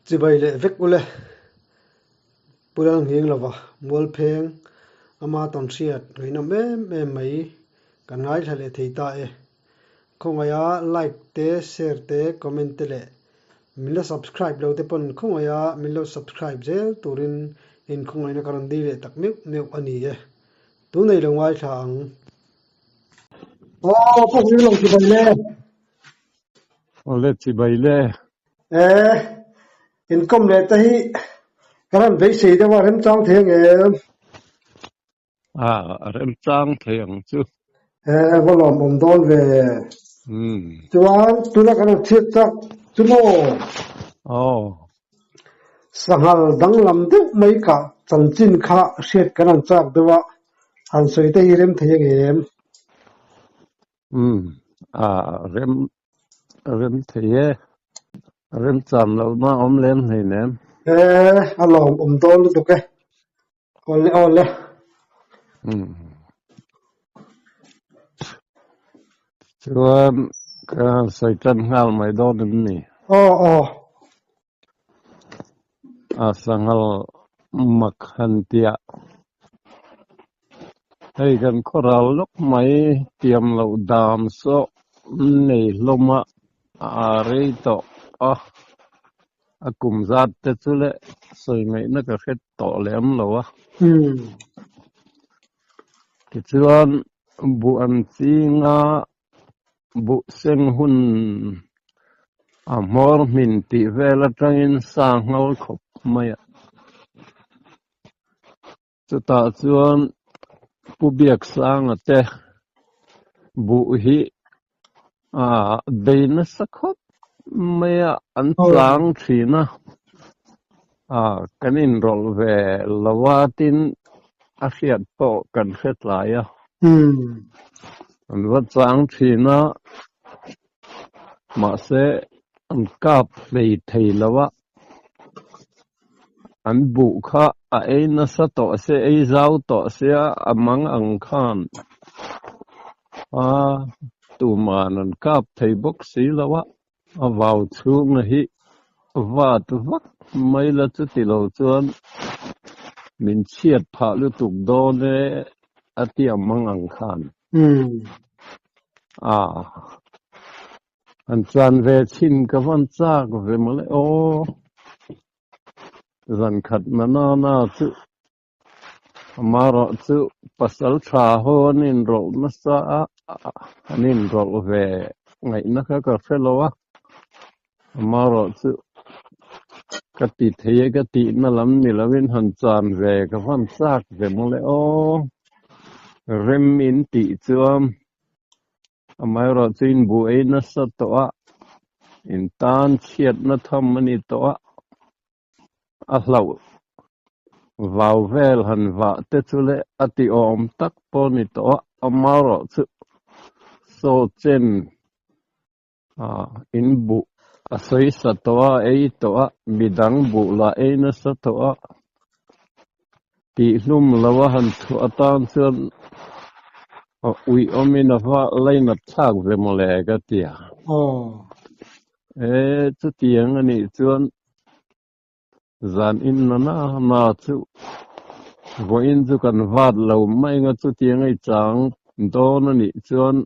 Chibai leh vek ule. Pu Lalnghing lova Mualpheng ama tawn hriat ngaihnawm em em mai kan ngaithla leh thei ta e. Khawngaiha like te, share te, comment te leh min la subscribe lo te pawn khawngaiha min lo subscribe zel turin inkhawngaihna ka rawn dil leh tak meuh meuh a ni e. Tunei lo ngaithla ang. Aw, Pu Nghing Chibai le. Awle chibai le. E, inkawm leh te hi ka rawn beisei deuh a, remchang thei ang em? A, remchang thei ang chu. E, va lawmawm dawn ve. Chuan tuna kan rawn chhiat chak chu maw? Aw. Sanghal danglam deuh mai kah chanchin kha hriat kan rawn chak deuh a, han sawi te hi rem thei ang em? Umm a rem rem thei e, rem cham loh na awm lem hlei nem. E a lawm awm dawn lutuk e, awle awle. Umm chuan ka han sawi tan nghal mai dawn em ni? Aw aw. A sanghal mak han tia. Hei kan khawral lawk mai tiam loh dam saw nei hlawm a, a rei tawh a, a kum zat te chu le sawi ngaihna ka hre tawh lem lo a. Tichuan buh an chinga Buh seng hun a hmawr hmin tih vel atangin sa nghal khawp mai a. Chutah chuan Pu Biaksanga te buh hi a bei nasa khawp mai a, an chang thin a. Kan inrawlh ve lo a tin a hriat pawh kan hre tlai a. An va chang thin a, mahse an kap hlei thei lo a, an buh kha a ei nasa tawh se, ei zau tawh sia a mang ang khan a tuman an kap thei bawk si lo a. A vau chhunga hi vat vak mai la chuti lo chuan min chhiat phah lutuk dawn e a ti ang mang ang khan. A han chan ve chhin ka van chak ve mawle aw. Zan khat na na na chu Amaherawh chu pasal tha ho an inrawlh nasa a, an inrawlh ve ngaihna kha ka hre lo a. Amaherawh chu ka ti thei e ka tihna lam ni lovin han chan ve ka van chak ve mawle aw. Rem in tih chuan amaherawh chu inbuai nasa tawh a, in tan chhiatna tham a ni tawh a. A hlauh vau vel han vah te chu le a ti awm tak pawh a ni tawh a, amaherawh chu saw chen in buh a sawi sa tawh a, ei tawh a, midang buh lah ei nasa tawh a, tihhlum lo a han chhuah atan chuan uih awmin a va lainat thlak ve mawle ka ti a. E chutiang a nih chuan zan in na na na chu vawiin chu kan vat lo mai anga chutiang a i chang dawn a nih chuan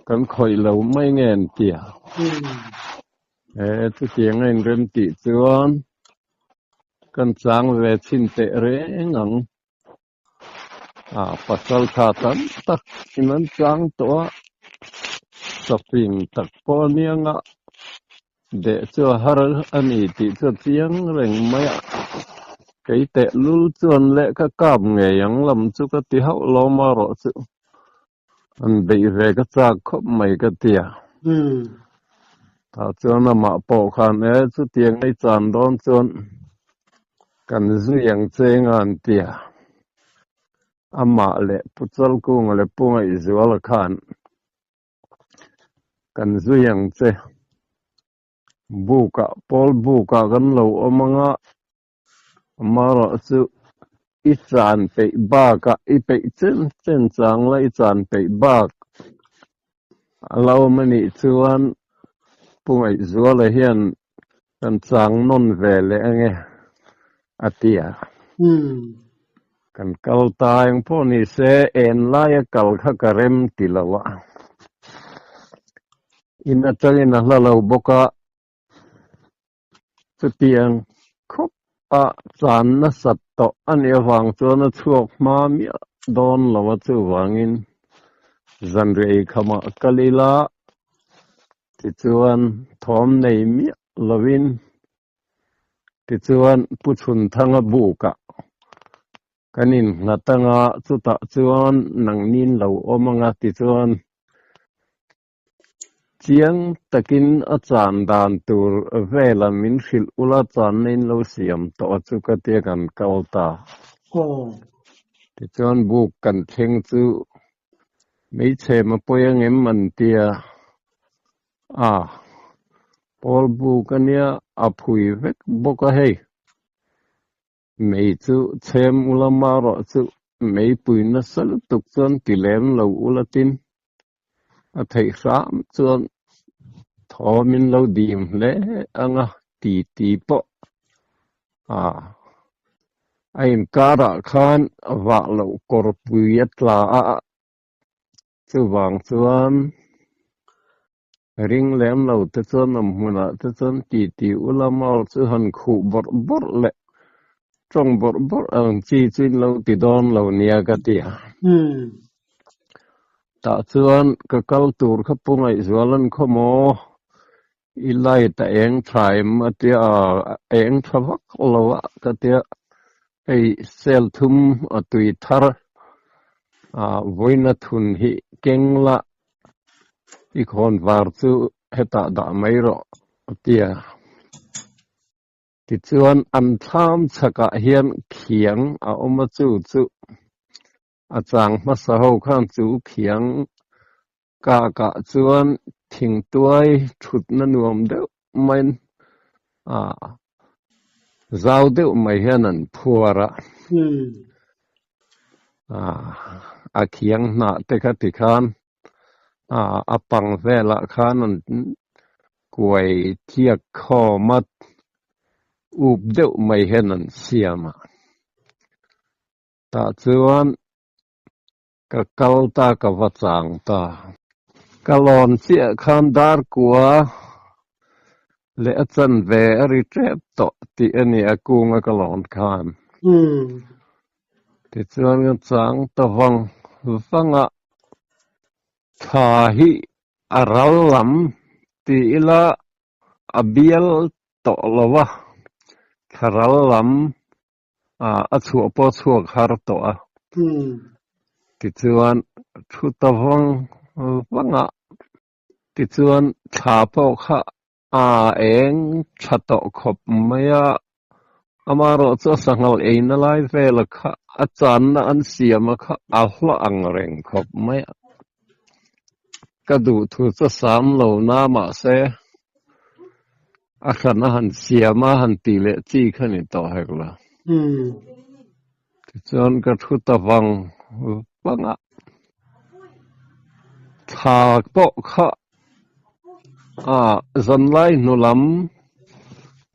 kan khawih lo mai nge an ti a. E chutiang a inrem tih chuan kan chang ve chhin teh reng ang. A pasal tha tam tak in an chang tawh a, chawping tak pawh a niang a, deh chu a har a ni tih chu a chiang reng mai a, kei teh lul chuan leh ka kap ngei ang lam chu ka ti hauh lo marawh chu an beih ve ka chak khawp mai ka ti a. Tah chuan amah pawh khan e chutiang ei chan dawn chuan kan zui ang che nga an ti a. Amah leh Pu Chalkunga leh Pu Ngaihzuala khan kan zui ang che. Bukah pawl bukah kan lo awm anga Amaherawh chu i chan peih bakah i peih chen chen chang la i chan peih bak a lo awm a nih chuan Pu Ngaihzuala hian. Kan chang nawn ve leh ange a ti a. Kan kal ta eng pawh ni se en laia kal kha ka rem ti lo a. In atangin a hla lo bawk a, chutiang khawp a chan nasat tawh a nih avang chuan a chhuak hma miah dawn lo a, chuvangin zanriah eikhamah kal ila tichuan thawm nei miah lovin tichuan Pu Chhunthanga bukah kan innghat anga chutah chuan nangnin lo awm anga tichuan Chiang takin a chan dan tur vela min hrilh ula channa in lo siam tawh a chu ka tia kan kal ta. Tichuan buk kan thleng chu hmeichhe ma pawi angem an tia a, pawl buk ania a phui vek bawk a hei. Mei chu chhem ula marawh chu meipui nasa lutuk chuan ti lem lo ula tin a theih hram chuan thawmin lo dim hle anga ti ti pawh a a inkarah khan vah loh kawrpui a tla a chuvang chuan Ring lem lo te chuan awm hmunah te chuan ti ti ula maw chu han khuh bawrh bawrh leh tawng bawrh bawrh ang chi chu in lo ti dawn lo nia ka ti a. Tah chuan ka kal tur kha pu Ngaihzual an khaw maw i light a eng tha em a tia a eng tha vak lo a ka tia hei cell thum a tui thar a vawiina thun hi keng la I khawn var chu hetah dah mai rawh a ti a. Tichuan an thlam chhakah hian khiang a awm a chu chu a chang hmasa ho khan chu khiang kakah chuan thingtuai thutna nuam deuh maiin a zau deuh mai hian an phuar a. A khiang hnah te kha tikhan a pang velah khan an kuai thiak khawm a, up deuh mai hian an siam a. Tah chuan ka kal ta ka va chang ta. Ka lawn chiah khan dar kua leh a chanve a ri tep tawh tih a ni a kunga ka lawn khan. Tichuan ka chang ta vang vang a, thla hi a ral lam ti ila a bial tawh lo a, thla ral lam a chhuah pawh a chhuak har tawh a. Tichuan thu ta vang vang a, tichuan thla pawh kha a eng tha tawh khawp mai a, amaherawh chu a sanghal eina lai vela kha a channa an siam a kha a hla ang reng khawp mai a. Ka duh thu chu sam lo na mahse a hran a han siam a han tih leh chi kha ni tawh hek lo. Tichuan ka thu ta vang vang a, thla pawh kha a zanlai hnu lam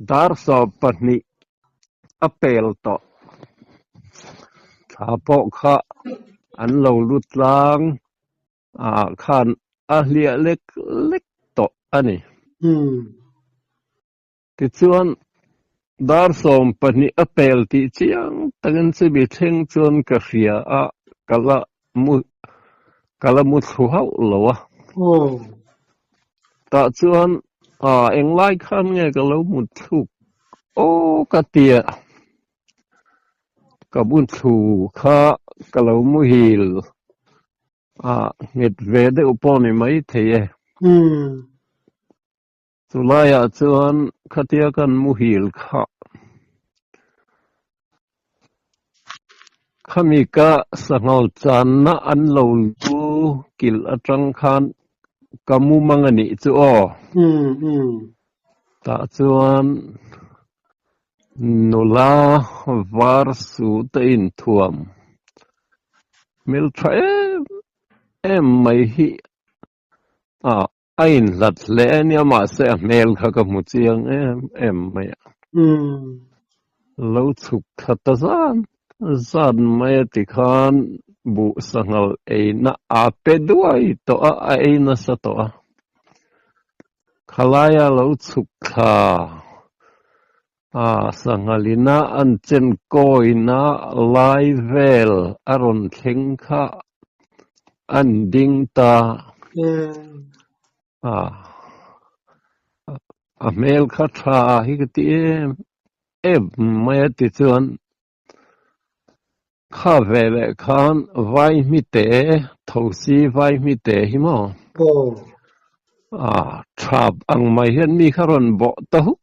dar 12 a pel tawh. Thla pawh kha an lo lut tlang ah khan a hliah lek lek tawh a ni. Tichuan, dar 12 a pel tih chiang takin chumi thleng chuan ka hria a, ka la mu ka la mu thlu hauh lo a. Tah chuan englai khan nge ka lo mu thluk aw ka ti a. Ka bu thlu kha ka lo muhil a nghet ve deuh pawh ni mai thei e. Chulaiah chuan khatia kan muhil kha khami ka sanghal channa an lo lu kilh atang khan ka mu mang a nih chu aw. Tah chuan Nula var su te inthuam hmeltha em em mai hi a. A inhlat hle a nia mahse a hmel kha ka hmu chiang em em mai a. Lo chhuk thla ta zan zan mai a tikhan buh sanghal eina a pe duai tawh a, a ei nasa tawh a. Khalaia lo chhuk thla a sanghalina an chen kawina lai vel a rawn thleng kha an ding ta. A a hmel kha tha hi ka ti em em mai a ti chuan kha ve leh khan vai hmite thosi vai hmite hi maw a thap ang mai hian mi kha rawn bawh ta huk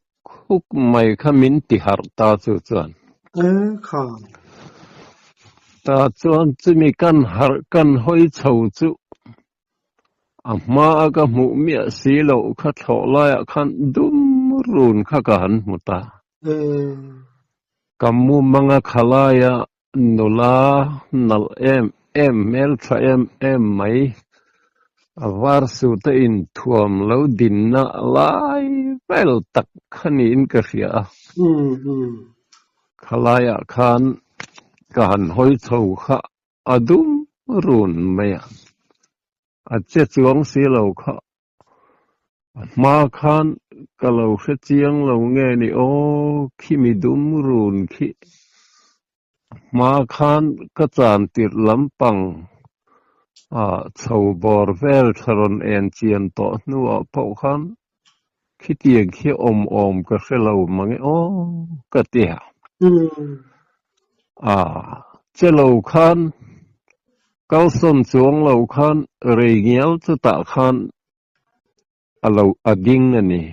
huk mai kha min ti harh ta chu chuan. Ta chuan chumi kan harh kan hawi chho chu a hma a ka hmuh miah si loh kha thlawh laiah khan dum run kha ka han hmu ta. Ka mumanga khalaia nula nalh em em hmeltha em em mai a var suta inthuam lo dinna lai vel tak kha niin ka hria a. Khalaiah khan ka han hawi chho kha a dum run mai a, a che chuang si lo kha A hma khan ka lo hre chiang lo nge ni aw, khimi dum run khi. A hma khan ka chan tirh lampang a chho bawr vel thla rawn en chian tawh hnuah pawh khan khitiang khi awm awm ka hre lo mange aw ka ti a. A che lo khan Kalsawn chuang lo khan rei ngial chutah khan a lo a ding a ni.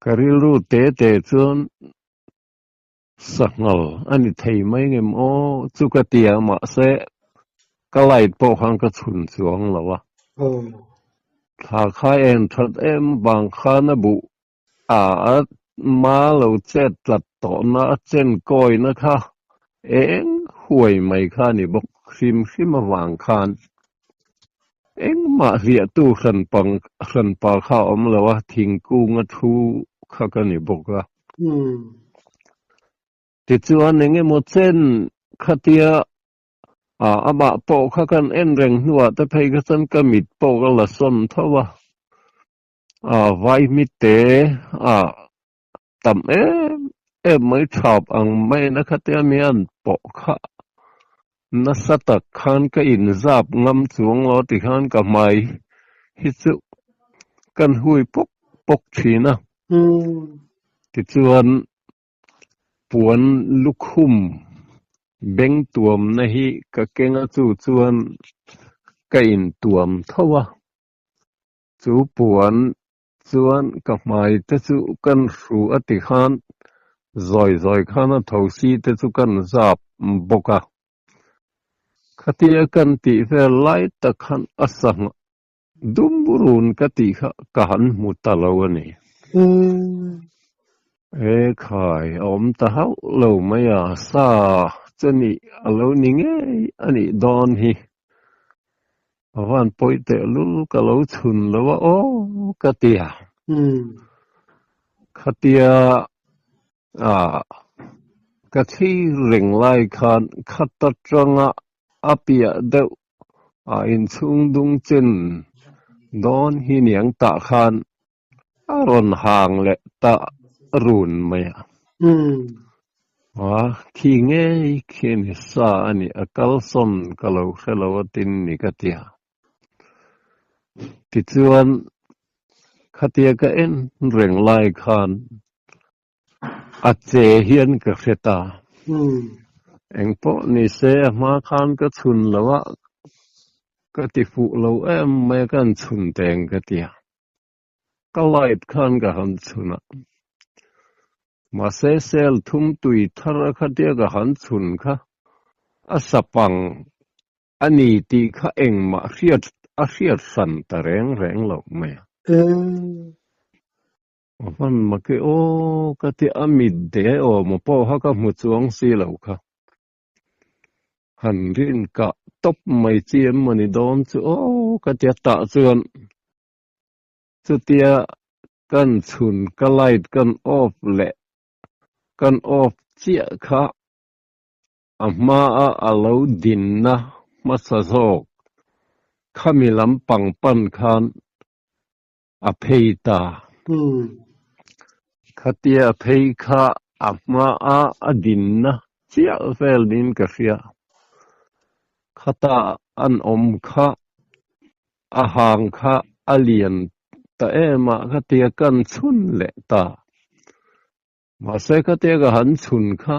Ka rilru te te chuan sanghal a ni thei mai ngem aw chu ka ti a, mahse ka light pawh khan ka chhun chuang lo a. Thla kha en that em vang khan a buh A ma lo chet tlat tawhna a chen kawina kha eng huai mai kha a ni bawk hrim hrim avang khan engmah hliahtu hranpang hranpa kha a awm lo a, thingkung a thu kha ka ni bawk a. Tichuan engemaw chen khatia A amah pawh kha kan en reng hnuah te phei kha chuan ka mit pawh ka la sawn tho a. A vai mite a tam em em mai thap ang mai na khatia mi an pawh kha nasa tak khan ka inzap ngam chuang lo ti khan ka hmai hi chu kan hui pawk pawk thin a. Tichuan Puan lukhum beng tuamna hi ka keng a chu chuan ka intuam tho a, chu puan chuan ka hmai te chu kan hru a ti khan zawi zawi khan a tho si te chu kan zap bawk a, khatia kan tih vel lai tak khan a sangha Dum run ka tih kha ka han hmu ta lo a ni. E khai, a awm ta hauh lo mai a, sa che nih a lo ni ngei a nih dawn hi. A van pawi teh lul ka lo chhun lo a aw ka ti a. Khatia a ka thlir reng lai khan khata tanga a piah deuh A inchhung dung chen dawn hi niang tah khan a rawn hang leh ta run mai a. A khi ngei khi ni sa a ni, a kalsawn ka lo hre lo a tin ni ka ti a. Tichuan khatia ka en reng lai khan A che hian ka hre ta. Engpawh ni se a hma khan ka chhun lo a, ka ti fuh lo em mai a ka han chhun teng ka ti a. Ka light khan ka han chhun a. Mahse cell thum tui thar a khatia ka han chhun kha a sapang a ni tih kha engmah hriat a hriat hran ta reng reng lo mai a. A hman mak e aw ka ti a mit de aw maw pawh kha ka hmu chuang si lo kha. Han rin kah tawp mai chi em maw ni dawn chu aw ka ti a tah chuan. Chutia kan chhun ka light kan off leh kan off chiah kha a hmaa a lo dinna hmasa zawk khami lampang pan khan a phei ta. Khatia a phei kha a hmaa a dinna chiah vel niin ka hria. Khata an awm kha a hang kha a lian ta em a, khatia kan chhun leh ta. Mahse khatia ka han chhun kha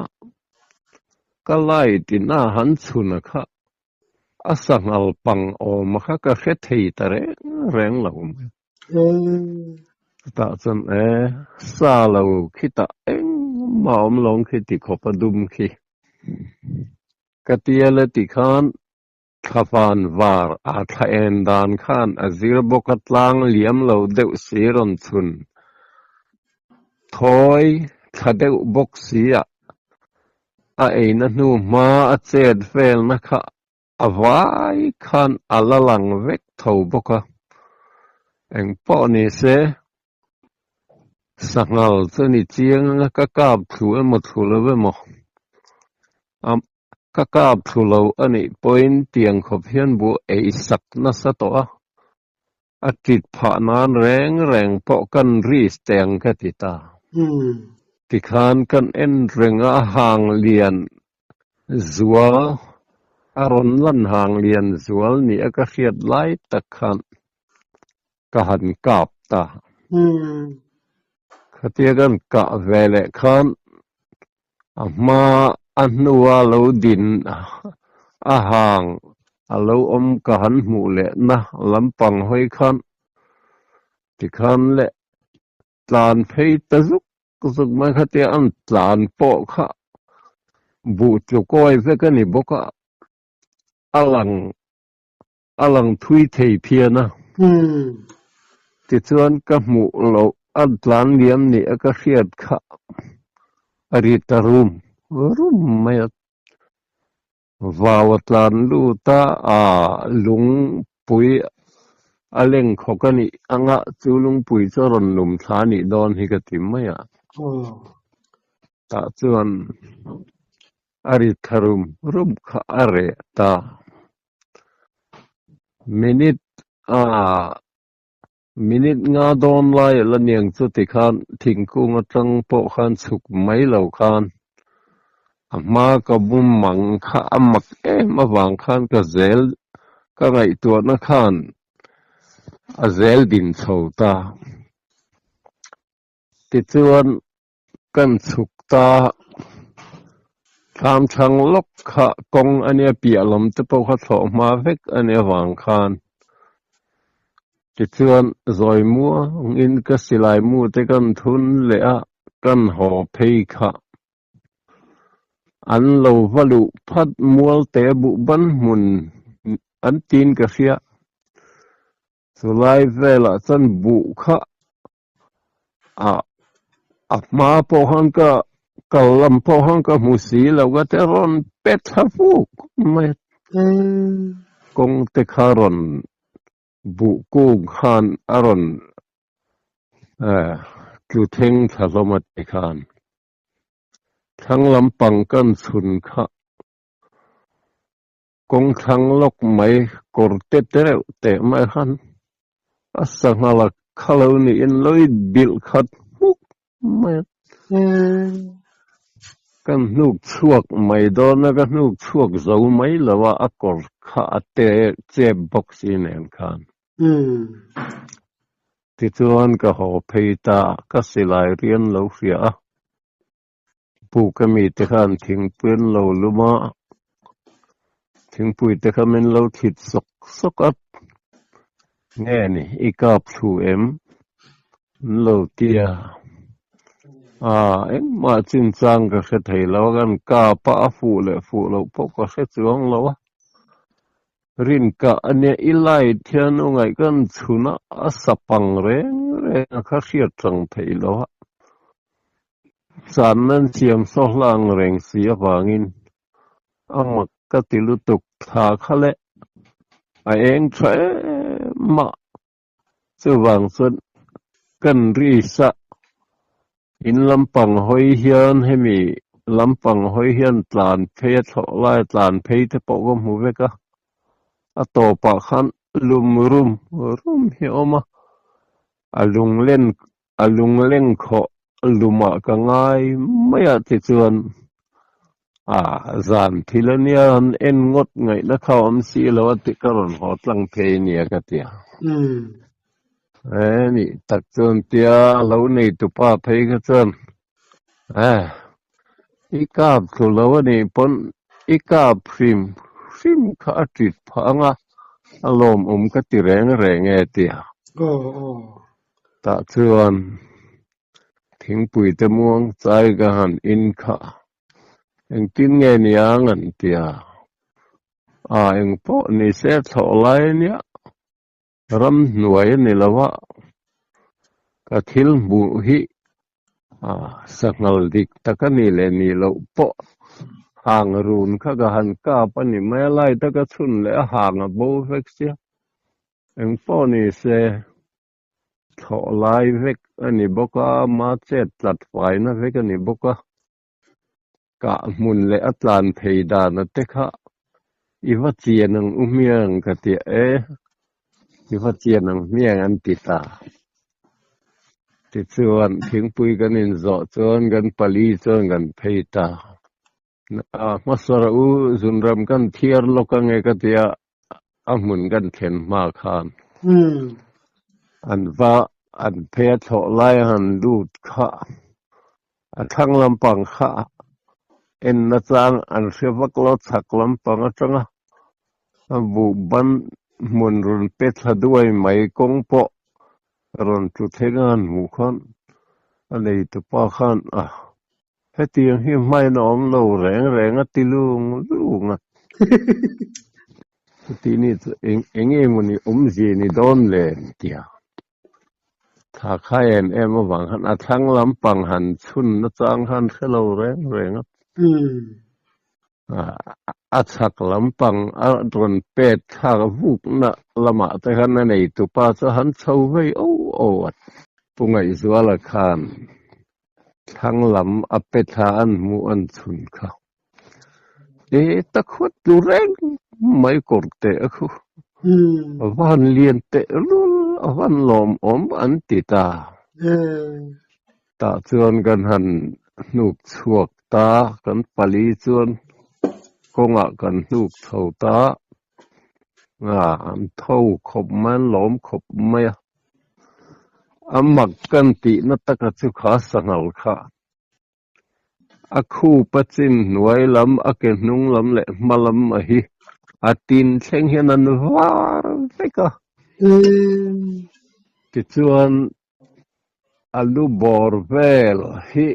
ka light in a han chhun a kha a sanghal pang awm a kha ka hre thei ta reng reng lo mai. Chutah chuan e sa lo khitah engmah awm lo ang khi ti khawp a dum khi. Ka tia le ti khan Thlavan var a thla en dan khan a zir bawk a tlang liam lo deuh si rawn chhun thawi thla deuh bawk si a, a eina hnu hma a chet velna kha a vai khan a la lang vek tho bawk a, engpawh ni se sanghal chu ni chiang anga ka kap thlu emaw thlu lo emaw a Ka kap thlu lo a nih pawhin tiang khawp hian buh ei sak nasa tawh a, a tit phah nan reng reng pawh kan risk teh ang ka ti ta. Tikhan kan en reng a hang lian zual, a rawn lan hang lian zual nih a ka hriat lai tak khan ka han kap ta. Khatia kan kah ve leh khan A hma a hnua lo din a hang a lo awm ka han hmuh leh na lampang hawi khan tikhan le tlan phei ta zuk zuk mai kha tia an tlan pawh kha buh tlu kawi vek a ni bawk a, a lang a lang thui thei phian a. Tichuan ka hmuh loh a tlan liam nih a ka hriat kha a ri ta rum rum mai a. Vau a tlan lut a, a lungpui a leng khawk a nih anga chu lungpui chu a rawn lum thla a nih dawn hi ka ti mai a. Tah chuan a ri tha rum rum kha a reh ta. Minute a minute nga dawn lai a la niang chu tikhan thingkung atang pawh khan chhuk mai lo khan a hma ka bum mang kha a mak em avang khan ka zel ka ngaihtuahna khan a zel din chho ta. Tichuan Kan chhuk ta thlam thlang lawk kha kawng a nia piah lam te pawh kha thlawh hma vek a nia vang khan tichuan zawi muangin ka silai mu te kan thun leh a kan haw phei kha an lo va luh phat mual te buh ban hmun an tin ka hria chulai velah chuan buh kha A a hma pawh khan ka kal lam pawh khan ka hmu si lo ka te rawn pe thla vuk mai a. Kawng te kha rawn buh kung khan a rawn tlu thleng thla hlawm a ti khan. Thlang lampang kan chhun kha Kawng thlang lawk mai kawr te tereuh teh mai khan a sanghal a kha lo niin lawih bilh khat hmuk mai a. Ka hnuk chhuak mai dawn a, ka hnuk chhuak zo mai lo a, a kawr kha a te chep bawk si nen khan. Tichuan ka haw phei ta, ka silai rian lo hria a. Puk a mite khan thingpui an lo lum a, thingpui te kha min lo thlit sawk sawk a, nge ni i kap thlu em? An lo ti a, aa engmah chinchang ka hre thei lo a, kan kap a, a fuh leh fuh loh pawh ka hre chuang lo a, rin kah a nia i light hian u ngaih kan chhun a, a sa pang reng reng a kha hriat rang theih lo a. Chan nan siam saw hlang reng si avangin a mak ka ti lutuk thla kha le a eng tha em a, chuvang chuan kan ri sa in lampang hawi hian hemi lampang hawi hian tlan phei a thlawh lai tlan phei te pawh ka hmu vek a a tawpah khan lum rum rum hi a awm a a lunglen a lungleng khawh lumah ka ngai mai a tichuan a zan thil ania han en ngawt ngaihna kha awm si lo a tih ka rawn haw tlang phei ania ka ti a. E nih tak chuan tia lo nei tupa phei kha chuan e i kap thlu lo a nih pawn i kap hrim hrim kha a tit phah ang a, a lawmawm ka ti reng reng e ti a. Aw aw. Tah chuan thingpui te muang chai ka han in kha engtin nge nia ngan ti a, a engpawh ni se thlawh lai ania ram hnuai a ni lo a, ka thil hmuh hi a sanghal dik tak a ni leh nih loh pawh hang run kha ka han kap a ni mai a, lai taka chhun leh a hang a bo vek sia. Engpawh ni se thlawh lai vek a ni bawk a, ma chet tlat faina vek a ni bawk a, kah hmun leh a tlan phei dana te kha i va chian ang u hmiang ka ti e, i va chian ang hmiang an ti ta. Tichuan thingpui kan inzawh chuan kan pali chuan kan phei ta. Hmasara u zunram kan thiar lawk ange ka tia a hmun kan thlen hma khan an va an phei a thlawh lai a han lut kha a thlang lampang kha en nachang an hre vak lo chhak lampang atanga a buh ban hmun rawn pe thla duai mai kawng pawh rawn tlu thleng a han hmuh khan a neitupa khan a Hetiang hi hmain a awm lo reng reng a ti lung lung a. Chuti ni chu eng eng emaw ni awmzia ni dawn le tia. Thla kha em em avang khan a thlang lampang han chhun nachang khan hre lo reng reng a. A chhak lampang a rawn pet thlak vukna lamah te khan a neitupa chu a han chho vei o o a. Pu Ngaihzuala khan Thlang lam a pe thla an hmuh an chhun kha. E ta khuat tlu reng mai kawr teh a khu. A van lian teh lul a van lawmawm an ti ta. Tah chuan kan han hnuk chhuak ta, kan pali chuan kawngah kan hnuk chho ta. An tho khawp mai, an lawm khawp mai a. A mak kan tihna taka chu kha sanghal kha a khup a chin hnuai lam, a ke hnung lam leh hma lam a hi a tin thleng hian an var vek a. Tichuan a lu bawr vel hi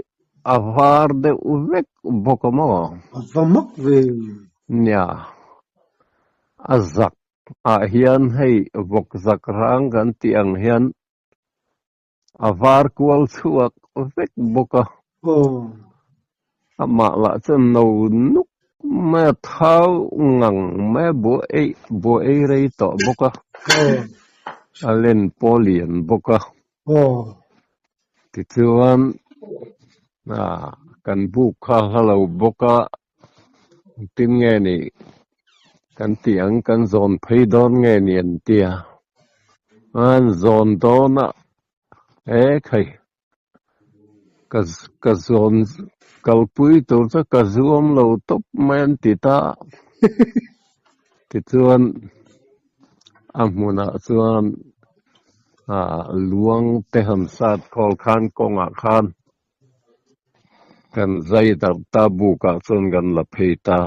a var deuh vek bawk a maw? A va mak ve. Nia, a zak ah hian hei vawk zak rang kan tih ang hian a var kual chhuak vek bawk a. Aw. Amah lah chuan no nuk mai a thau ngang mai a buai ei buai ei rei tawh bawk a. Aw. A len pawh lian bawk a. Aw. Tichuan ah kan buk kha hla lo bawk a. Engtin nge ni kan tih ang kan zawn phei dawn nge ni an ti a, an zawn dawn a he khai ka ka zawn kalpui tur chu ka zuam lo tawp mai an ti ta tichuan a hmunah chuan ah luang te han sat khawl khan kawngah khan. Kan zai darh ta bukah chuan kan la phei ta.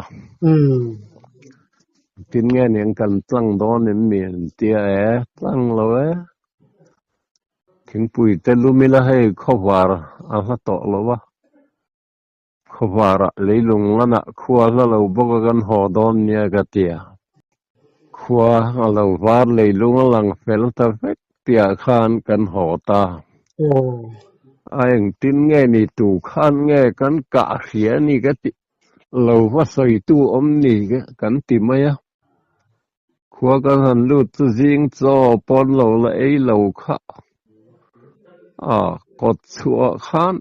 Tin nge niang kan tlang dawn em mi an tia e, tlang lo e. Thingpui te lum ila hei khawvar a hla tawh lo a. Khawvarah leilung lanah khua hla lo bawk a kan haw dawn nia ka tia. Khua a lo var leilung a lang fel ta vek tihah khan kan haw ta. A engtin nge ni tu khan nge kan kah hria a ni ka ti lo va sawitu awm ni kan ti mai a. Khua kan han lut chu zing chaw pawn lo la ei lo kha. A kawt chhuah khan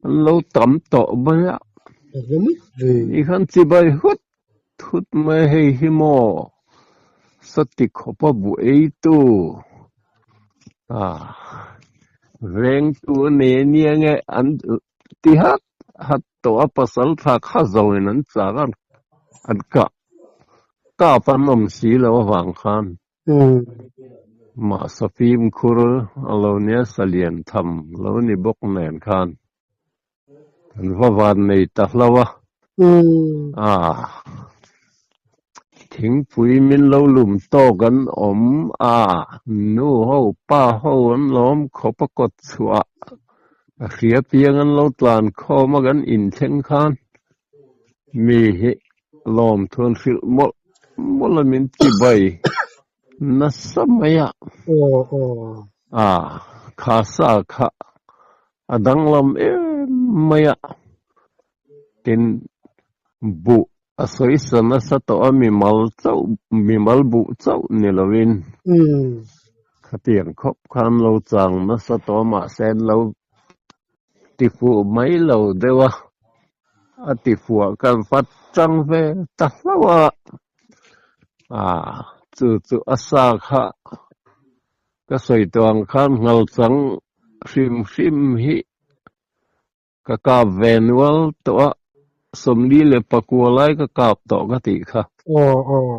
an lo tam tawh mai a. Ni khan chibai hut hut mai hei hi maw sati khawpa bu eitu a vengtu a nei ania nge an ti hat hat tawh a pasal tha kha zawin an chak a an kah kap an awm si lo avang khan. Mahse fimkhur a lo nia salian tham lo ni bawk nen khan kan va van nei ta hlo a. Ah, thingpui min lo lum tawk an awm a, nu ho pa ho an lawm khawp a kawt chhuah a hria piang an lo tlan khawm a kan inthleng khan mi hi lawm thuan hrilh mawlh mawlh a min ti bai nasa mai a. A kha sa kha a danglam em mai a, tin buh a sawi sa nasa tawh a mimal chauh mimal buh chauh ni lovin khatiang khawp khan lo chang nasa tawh a mahse an lo ti fuh mai lo deuh a, a ti fuah kan vat chang ve ta hlauh a, ah chu chu a sa kha ka sawi tawh ang khan nghal chang hrim hrim hi ka kap ve nual tawh a, 44 lai ka kap tawh ka tih kha. Aw aw.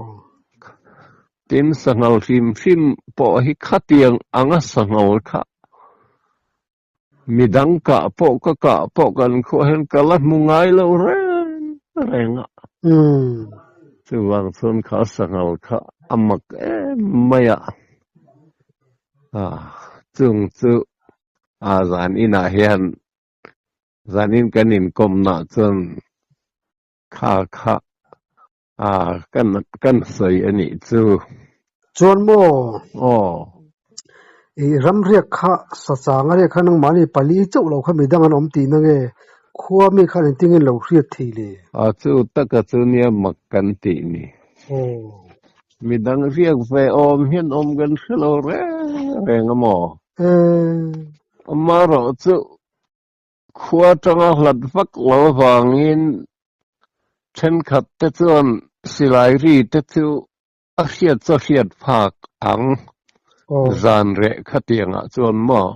Tin sanghal hrim hrim pawh hi khatiang anga sanghal kha Midang kah pawh ka kah pawh kan khuah hian ka la hmu ngai lo reng reng a. Chuvang chuan kha sanghal kha a mak em mai a. Chung chu a zan inah hian zanin kan inkawmnah chuan kha kha a kan kan sawi a nih chu. Chuan maw? Aw. I ramriak kha sachang a riak kha nangmahni pali chauh lo kha midang an awm tihna nge khua mi khan engtin lo hriat thei le? A chu taka chu nia mak kan tih ni. Aw. Midang riak ve awm hian awm kan hre lo reng reng a maw? Ee. Amaherawhchu Khua atanga hlat vak lo avangin thenkhat te chuan silai ri te chu a hriat chu a hriat phak ang zan reh khatiangah chuan maw?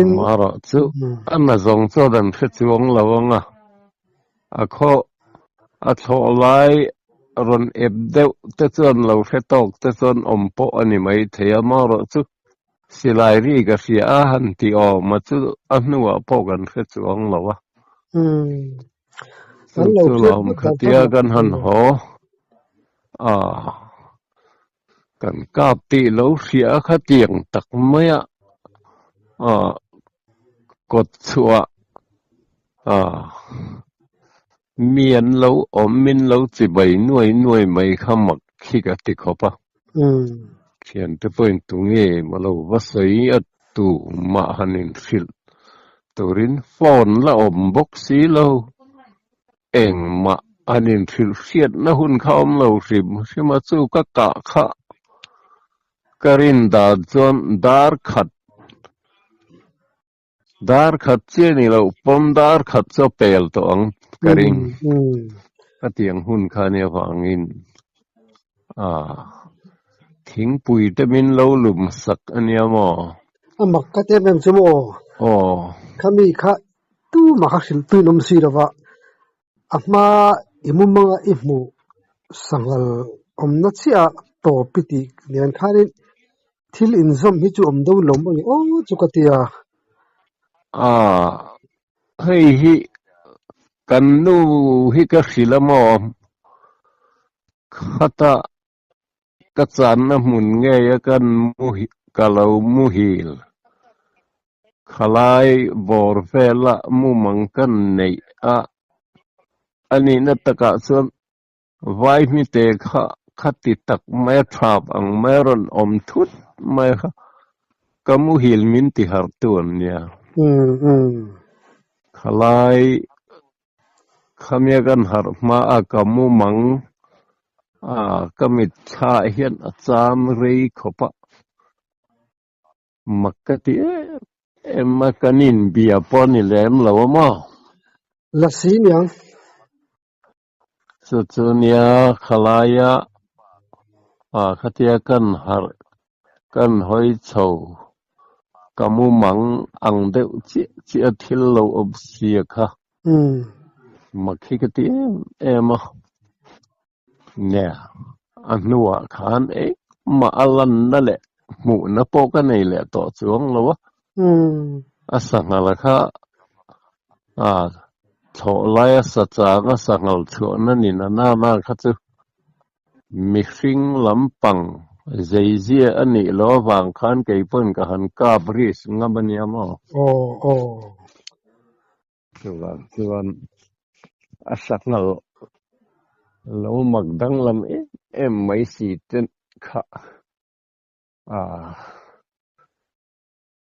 Amaherawh chu a na zawng chuan an hre chuang lo ang a, a khaw a thlawh lai rawn ep deuh te chuan lo hre tawk te chuan awm pawh a ni maithei a, amaherawh chu Silai ri ka hria a han ti awm a chu a hnuah pawh kan hre chuang lo a. Chu chu lawm khatia kan han haw a, kan kap tih lo hria a khatiang tak mai a, kawt chhuah a mi an lo awm min lo chibai nuai nuai mai kha mak khi ka ti khawp a. Thiante pawhin tunge maw lo va sawi a tu mah han inhrilh turin phone la awm bawk si lo. Engmah han inhrilh hriatna hun kha awm lo hrim hrim a chu ka kah kha ka rin dan chuan dar khat Dar khat chiah ni loh pawm dar khat chu a pel tawh ang ka ring. Khatiang hun kha nia vangin thingpui te min lo lum sak a nia maw? A mak ka ti em em chu maw? Aw. Khami kha tumah kha hrilh tuin awm si lova, a hma i mumanga i hmuh sanghal awmna chiah tawp i tih nen khanin Thil inzawm hi chu awm dawn lo maw ni aw chu ka ti a. Aaa, hei hi kan nu hi ka hrilh a maw? Khata ka channa hmun ngei a kan ka lo muhil. Khalai bawr vela mumang kan neih a, a nihna takah chuan Vai hmite kha khati tak mai a thap ang mai a rawn awm thut mai kha ka muhil min ti harh tu an nia. Khalai khamia kan harh hma a ka mu mang a ka mitthla hian a cham rei khawp a. Mak ka ti em em a, kan inbia pawh a ni lem lo a maw? Lasi niang. Chu chu nia khalaia ah khatia kan harh kan hawi chho ka mumang ang deuh chiah chiah a thil lo awm sia kha. Mak hi ka ti em em a. Nia, a hnuah khan engmah a lanna leh hmuhna pawh ka nei leh tawh chuang lo a. A sanghal kha a thlawh laia sa chang a sanghal chhuahna ni na nana kha chu mihring lampang zeizia a nih loh avang khan kei pawn ka han kap risk ngam a nia maw? Aw aw. Chuvang chuan a sanghal lo mak danglam em em mai si te kha a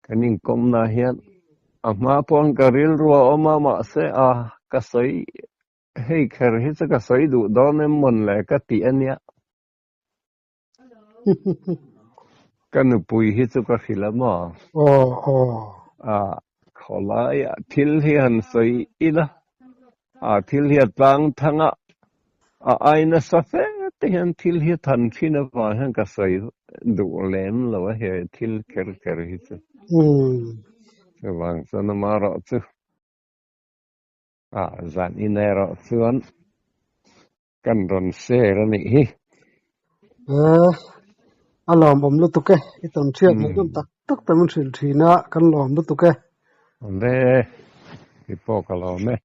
kan inkawmna hian a hma pawn ka rilru a awm a mahse a ka sawi hei kher hi chu ka sawi duh dawn em mawn le ka ti a nia. Ka nupui hi chu ka hrilh a maw? Aw aw. A khawlaiah thil hi han sawi ila, a thil hi a tlang thang a, a ai nasa fe te hian thil hi a than thin avang hian ka sawi duh lem lo a he thil kher kher hi chu. Chuvang chuan amaherawhchu a zan in erawh chuan Kan rawn share a nih hi. Eh, a lawmawm lutuk e. I tawn hriat leh nawm tak tak te min hrilh thin a, kan lawm lutuk e. Awm ve, i pawh ka lawm e.